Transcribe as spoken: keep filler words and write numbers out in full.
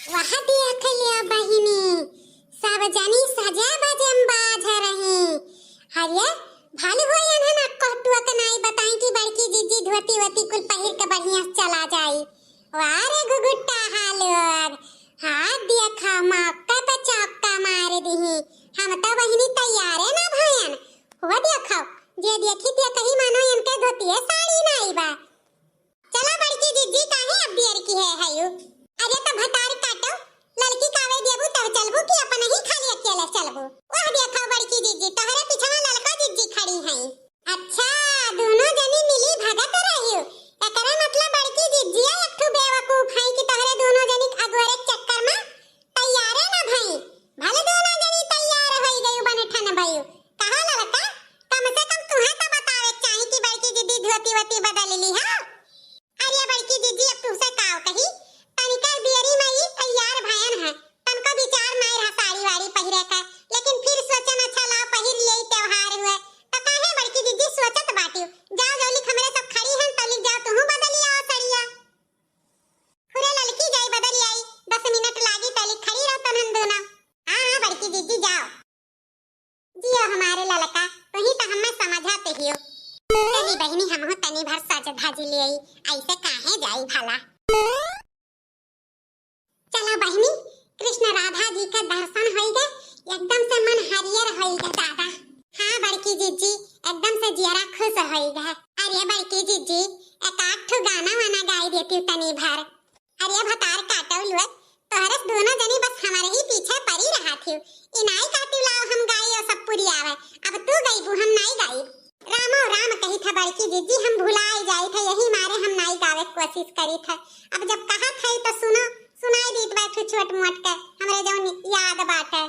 वह देख लिया बहिनी, सब जनी सजे बजे में बाझ रही। अरे, भल होई एनहन अक्को टुअक नाई बताई कि बड़की जिज्जी धोती वोती कुल पहिर के बढ़िया से चला जाई। वाह रे घुघुट्टा हा लोग, हाथ देखा मौका पे चौका मार दिही। हम तो बहिनी तैयारे ना भयन। हो देखो, जे देखी ते कही मानो इनके धोतिए साड़ी नाई बा। चला बड़की जिज्जी, काहे अब देर की है हयू? अरे तो भतार काटो, ललकी कावे देबू तब चलबू कि अपन ही खाली अकेले चलबू? वह देखो बड़की जिज्जी, तोहरे पिछवा ललका जिज्जी खड़ी हैं। अच्छा, दोनों जनी मिली भगत रहियो, एकरे मतलब बड़की जिज्जिया एक ठो बेवकूफ है कि तोहरे दोनों जनी के अगोरे के चक्कर में तैयारे ना भई। भले दोनों जनी तैयार होई गयू, बने ठन भयू। कहा ललका, कम से कम तुहे तो बतावे के चाही कि बड़की जिज्जी धोती वोती बदल ली है। अरे बड़की जिज्जी, अब तुमसे काव कही, तनिका देरी में ई तैयार भयन है, तनको विचार नाई रहा साड़ी वाड़ी पहिरे का, लेकिन फिर सोचन अच्छा लाव पहिर लेई, त्योहार हुए, तो काहे बड़की जिज्जी सोचत बाटियो, जाओ जौली हमरे सब खड़ी हन तौली जाओ तुहू बदली आओ सड़िया। खुरे ललकी जाई बदली आई, दस मिनट लागी तौली खड़ी रहो तनन दोनों। हाँ हाँ बड़की जिज्जी जाओ। जियो हमारे ललका, तुही तो हमें समझत हियो। चली बहिनी, हमहू तनी भर सज धज लेई, ऐसे काहे जाई भला। चलो बहिनी, कृष्ण राधा जी के दर्शन होई गए, एकदम से मन हरियर होई गए दादा। हाँ बड़की जिज्जी, एकदम से जियरा खुश होई गए। अरे बड़की जिज्जी, एक आध ठो गाना वाना गाई देती तनी भर। अरे भतार काटो लुअत, तोहरे से दोनों जनी बस हमारे ही पीछे पड़ी रहा थी। ई नाई कहती लाओ हम गाई और सब पुरी आवे। अब तू गईबू, हम नाई गाई। रामो राम कही था बड़की जिज्जी, हम भुलाई जाई था, यही मारे हम नाई गावे के कोशिश करी था। अब जब कहा था तो सुनो, सुनाई दीत बैठू छोट मोट के, हमरे जौन याद बाटे।